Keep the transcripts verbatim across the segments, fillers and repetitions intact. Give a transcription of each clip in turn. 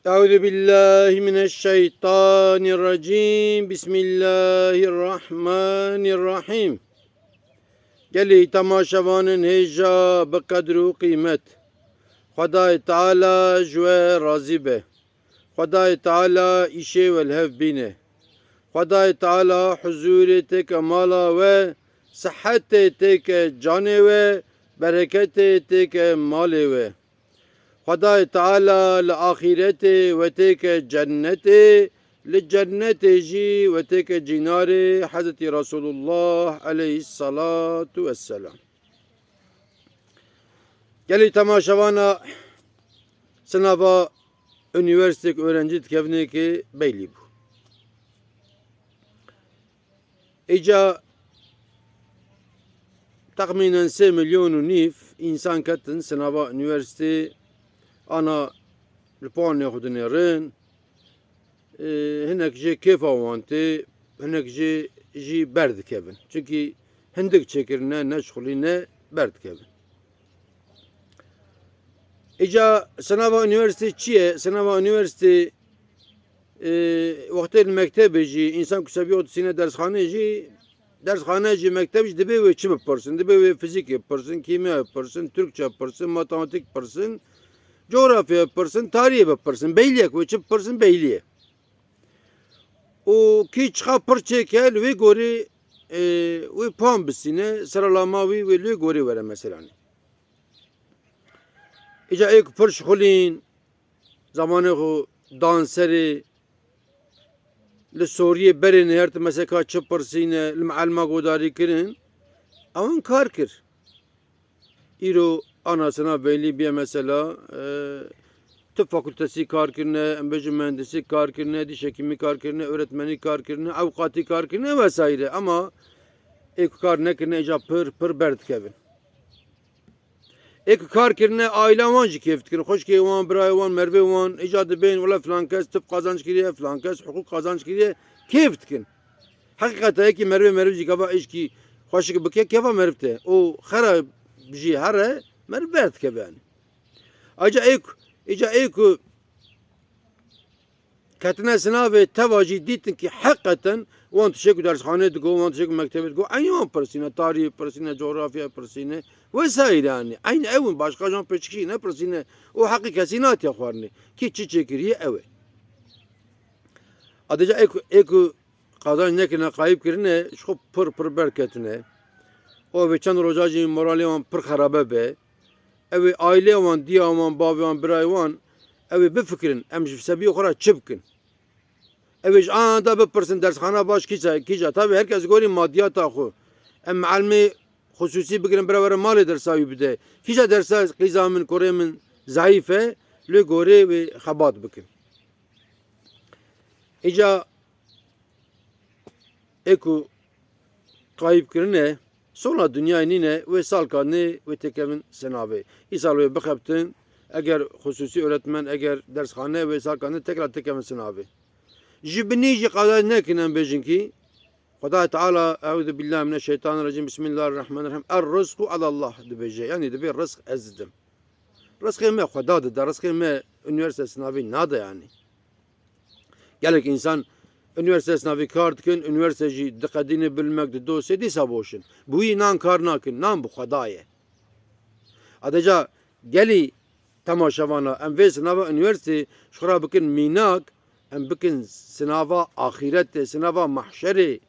Euzu billahi mineşşeytanirracim. Bismillahirrahmanirrahim. Gelî temaşevanên hêja bi qedr û qîmet. Xwedayê Teala ji we razî be. Xwedayê Teala îşê we li hev bîne. Xwedayê Teala huzûrê têke mala we, sihetê têke canê we, bereketê têke malê we. Xwedayê Teala li axîretê we têke cennetê, li cennetê jî we têke cînarê Hezretî Resulullah aleyhissalatu vesselam. Gelî temaşevana sinava unîversîtek öğrenci dikevnê ki beylî bû. Îca texmînen sê milyon û nîv însan ketin sinava unîversîtê, ana li ponê xwe dinêrin. E, hinek jê kêfa wan tê, hinek jê jî berdikevin. Çunkî hindik çêkirine, neşxulîne, berdikevin. Îca sinava unîversîtê çi ye? Sinava unîversîtê, e, wextê li mektebê jî însan ku sebî otisîne dersxanê jî, dersxane jî mekteb jî dibê wê çi bipirsin? Dibê wê fizîkê bipirsin, kîmya bipirsin, Türkçe bipirsin, matematîk bipirsin, coğrafya bipirsin, tarîhê bipirsin. Beyliyek wê çi bipirsin, beyliye. Û kî çiqa pir çêke li wê gorî, e, wê puan bisîne, seralama wî wê li wê gorî were meselanê. Îca ê ku pir şixulîn, zamanê xwe dan serê, li Soriyê berê nêhertin meseka çi pirsîne, li meelma godarî kirin, ewan kar kir. Îro ana sina beylî bîye mesela, e, tib fakultesî kar kirine, em bêjin mühendisî kar kirine, dîşekîmî kar kirine, öğretmenî kar kirine, ewqatî kar kirine vesaire. Ama ê ku kar nekirine, îca pir, pir berdikevin. Ê ku kar kirine, aîla wan jî kêf dikin. Xwişkê wan, birayê wan, mervê wan, îca dibên, wela filan kes tib qazanc kiriye, filan kes hiqûq qazanc kiriye, kêf dikin. Heqîqeta yekî mervê meriv jî gava êşkî xweşik bike, kêfa meriv te. Û xera jî here, meriv berdikeve yani. Aca ê ku, îca ê ku ketine sinavê teva jî dîtin ki heqeten wan tiştê ku dersxanê digo, wan tiştê ku mektebê digo, eynî wan pirsîne, tarîhê pirsîne, coğrafya pirsîne, vesaire yani. Eynî ew in, başqa jan pêçikî nepirsîne û heqî kesî natiye xwarinê. Kî çi çêkiriye ew e. Adêca ê ku, ê ku qazanc nekirine, qayîb kirine, ji xwe pir, pir berketine. Û vê çend roja jî moralê wan pir xerabe be. Ew ê aîlê wan, diya wan, bavê wan, birayê wan, ew ê bifikirin, em ji sebiyê xwe re çi bikin? Ew ê ji anda bipirsin, dersxana baş kîsa, kîja? Tabi her kes gorî madiyata xwe. Em meelmê xusûsî bigirin, bira were malê dersa wî bide. Kîja dersa qîza min, kurê min zayîf e, lê gorê wê xebat bikin. Îca ê ku qayîb kirine, sona dinyayê nîne, wê salka nê wê têkevin sinavê. Îsal wê bixebtin, eger xusûsî öğretmen, eger dersxane, wê salka nê tekrar têkevin sinavê. Ji binî jî qada nekin em bêjin kî, Xwedayê Teala, Euzu billahi mineşşeytanirracim, Bismillahirrahmanirrahim, Er-rizqu alallah dibêje. Yani dibê rizq ez didim. Rizqê me Xweda dide, rizqê me unîversîte sinavî nade yani. Gelek însan unîversîte sinavî kar dikin, unîversîte jî diqedîne bilmek di dosê dîsa boşin. Bi wî nan kar nakin, nan bi Xweda ye. Adeca gelî temaşevana, em vê sinava unîversîtê ji xwe re bikin mînak, em bikin sinava axîretê, sinava mahşerê.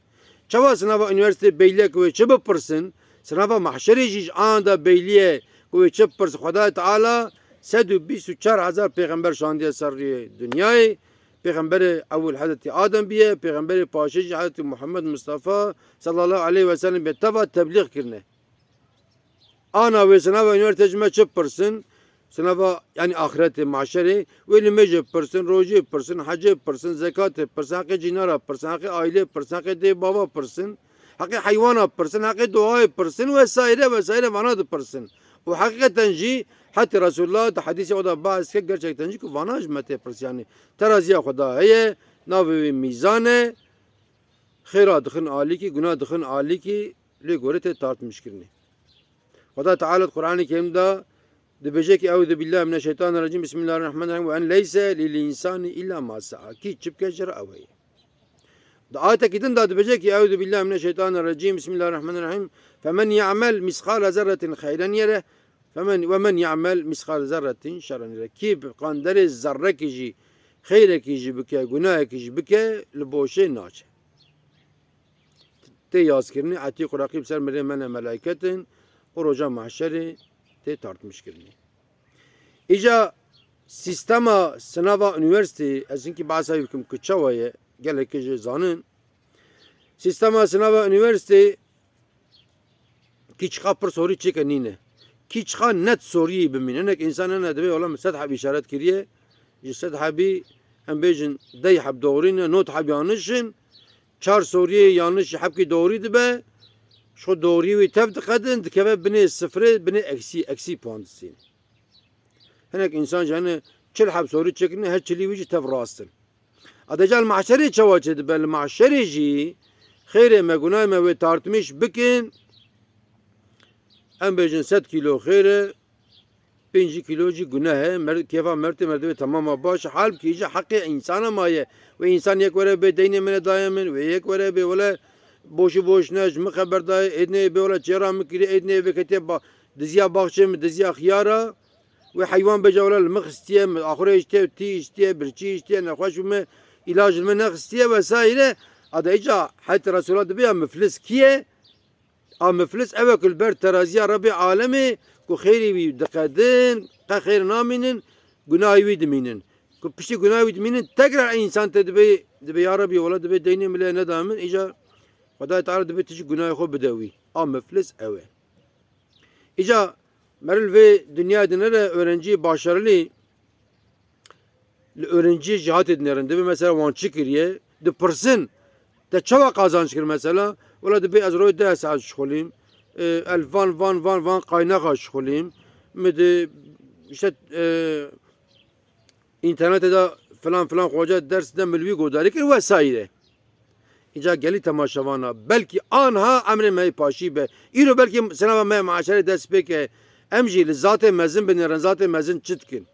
Çawa sinava unîversîtê beyliyek wê çi bipirsin? Sinava mahşerê jî ji anda beyliye ku wê çi bipirsin. Xwedayê Teala sed û bîst û çar hezar pêxember şandiye ser rûyê dinyayê. Pêxemberê ewil Hezretî Adem biye, pêxemberê paşê jî Hezretî Muhammed Mustafa sallallahu aleyhi ve sellem biye. Teva teblîx kirine. Ana wê sinava unîversîtê ji me çi bipirsin? Sinava, yani axretê, mahşerê, wê li me jî bipirsin, rojê bipirsin, hecê bipirsin, zekatê bipirsin, heqê cînara bipirsin, heqê aîlê bipirsin, heqê dê bava bipirsin, heqê heywana bipirsin, heqê doğayê bipirsin vesaire vesaire vana dipirsin. Û heqîqeten jî hetê Resulullah di hedîsê xwe de behs kir, gerçekten jî ku vana ji me tê pirs, yani teraziya Xweda heye, navê wê mîzan e, xêra dixin alîkî, guna dixin alîkî, lê gorê tê tartmişkirinê. Xweda Teala di Qur'anê Kerîm de Dibêje ki, "Euzu billahi mineşşeytanirracim, bismillahirrahmanirrahim, ve en leyse lil insani illa ma sa'a." Kî çi bike ji re ew heye. Di ayetekî din de dibêje ki, "Euzu billahi mineşşeytanirracim, bismillahirrahmanirrahim. Femen ya'mel misqale zerretin hayren yere, femen, ve men ya'mel misqale zerretin şerren yere." Kî bi qanderê zerrekî jî, xeyrek jî bike, gunahek jî bike, li boşê naçe. Tê yazkirinê, etîq û reqîb ser mirê me ne melaiket in û roja mahşerê tê tartmişkirinê. Îca sîstema sinava unîversîteyê, ez hinkî behsa wî bikim ku çawa ye, gelekê jê zanin. Sîstema sinava unîversîteyê kî çiqa pir sorî çêke nîne. Kî çiqa net soriyê bimîne. Hinek însan hene dibê, wela min sed heb îşaret kiriye. Ji sed hebî, em bêjin, dey heb doğrî ne, not heb yanlış in. Çar soriyê yanlış ji hebkî doğrî dibe. Ji xwe doğrî wî tev diqedin, dikeve binê sifirê, binê eksî, eksî puan distîne. Hinek însan jî hene çil heb sorî çêkirine, her çilî wî jî tev rast in. A deca li mahşerê çawa çêdibe? Li mahşerê jî xêrê me, gunahê me wê tartmîş bikin. Em bêjin sed kîlo xêr e, pêncî kîlo jî guneh e. Mer-, kêfa mertê merdivê temama baş e. Halbkî jî heqê însana maye. Wê însan yek were bê deynê min e dayê min, wê yek were bê wele boşî boş ne ji min xeber dayê, êdnê bê wele çêra min kiriye, êdnê bê ketiye ba-, diziya baxçê min, diziya xiyara. Wê heywan bêje wele li min xistiye, min axurê îştiye, tî îştiye, birçî îştiye, nexweş bûme, îlac li min nexistiye vesaire. A de îca heta Resûla dibe ya miflis kî ye? A miflis ew e ku li ber teraziya Rebbê alemê ku xêrî wî diqedin, qe xêr namînin, gunahî wî dimînin. Ku piştî gunahî wî dimînin, tekrar însan tê dibe, dibe ya Rebbî, wela dibe deynê min lê neda min, îca Xwedayê Teala dibe tu jî gunahê xwe bide wî. A miflis ew e. Îca meriv li vê dinyayê dinere, öğrenci başarılı li öğrenciyê jî hatê dinêrin. Dibê mesela wan çi kiriye? Dipirsin, te çawa qazanç kir mesela? Wela dibê ez royê deh saet şixulîm. E, ez van, van, van, van qaynaxa şixulîm. Min di, işte, e, înternetê de filan, filan xoca ders de min li wî godarî kir vesaire. Îca gelî temaşevana, belkî anha emrê me yê paşî be. Îro belkî sinava me yê meaşerê dest pê ke. Em jî li zatê mezin binêrin, zatê mezin çi dikin?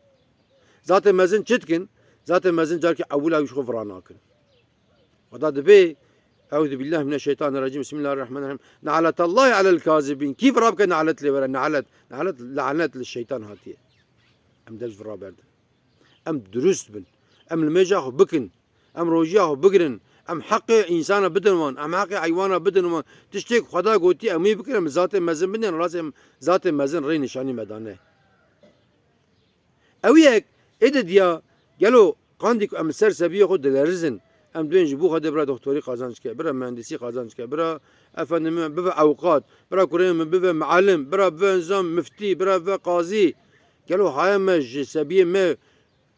Zatê mezin çi dikin? Zatê mezin carkî ewila wî ji xwe vira nakin. Xweda dibê, Eûzubîllahimineşşeytanirrecîm, Bismillahirrahmanirrahîm. Ne'letallahî alel kazibîn. Kî vira bike ne'let lê were, ne'let. Ne'let, lanet li şeytan hatiye. Em dest vira berdin. Em dirust bin. Em limêja xwe bikin. Em rojiya xwe bigirin. Em heqê însana bidin wan. Em heqê heywana bidin wan. Tiştê ku Xweda gotiye em wî bikin, em zatê mezin bidin, rast em zatê mezin rê nîşanî me dane. Ew yek ê de diya, gelo qandî ku em li ser sebiyê xwe dilerizin, em dibên ji bo Xwedê bira doktorî qazanc ke, bira mühendisî qazanc ke, bira efendime bibe ewqat, bira kurê min bibe muallim, bira bibe nizam miftî, bira bibe qazî. Gelo haya me ji sebiyê me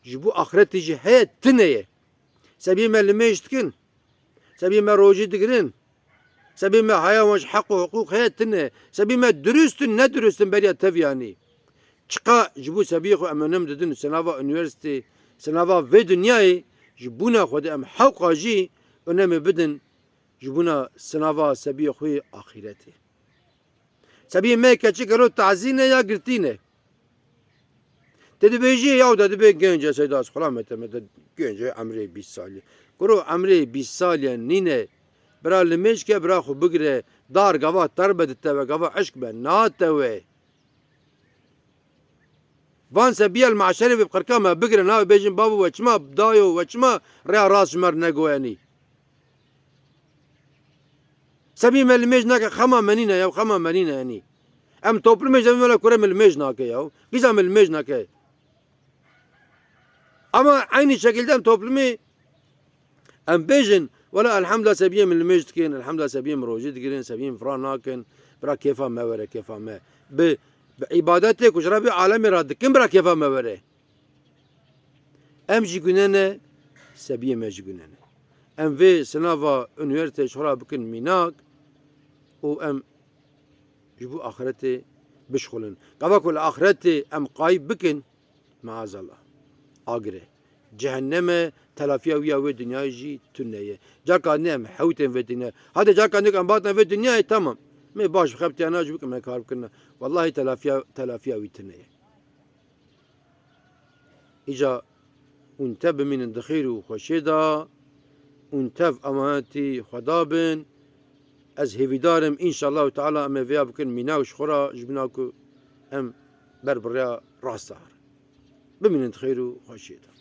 ji bo axiretê jî heye? Tune ye. Sebiyê me limêj dikin. Sebiyê me rojî digirin. Sebiyê me haya wan ji heq û hiqûq heye? Tune. Sebiyê me dirust in, nedurust in beriya tev yanî. Çiqa ji bo sebiyê xwe em önem didin, sinava unîversîtê, sinava vê dinyayê, ji bona Xwedê em hewqa jî önemê bidin, ji bona sinava sebiyê xwe yê axîretê. Sebiyê me keçik gelo tazî ne ya girtî ne? Te dibêjî ya, de dibê genc e, Seyda Sixula me te, me te genc e, emrê bîst salî. Kuro emrê bîst salî nîne. Bira limêj ke, bira xwe bigire. Dar gava terbe ditewe, gava eşq be natewe. Van sebiya li meşerê bi qirka me bigire, navê bêjin bavo we çima dayo, we çima rêya rast ji me re negoyenî? Sebî me limêj nake, xema me nîne ya, xema me nîne yanî. Em toplumê jî, em wele kure me limêj nake ya. Qîza me limêj nake. Ama eynî şekilde em toplumê em bêjin, wela elhamdulillah sebiyê min limêj dikin, elhamdulillah sebiyê min rojî digirin, sebiyê min fira nakin, bira kêfa me were, kêfa me. Bi, bi îbadetê ku ji Rebbê alemê re dikin, bira kêfa me were. Em jî gune ne, sebiyê me jî gune ne. Em vê sinava unîversîteyê ji xwe re bikin mînak û em ji bo axiretê bişxulin. Gava ku li axiretê em qayîb bikin, maazallah, agir e. Cehennem e, telafiya wî ya wê dinyayê jî tune ye. Carka ne em hewtên vê dinyayê. Hadi carka ne em batin vê dinyayê, tamam. Me baş bi xebtiya ne, ji bo ku me kar bikirine. Wellahî telafiya, telafiya wî tune ye. Îca hûn tev bimînin di xêr û xweşiyê de, hûn tev emanetî Xweda bin. Ez hêvîdar im, înşallahu teala em ê vêya bikin mîna û ji xwe re, ji bîna ku em ber bi rêya rast de herin. Bimînin di xêr û xweşiyê de.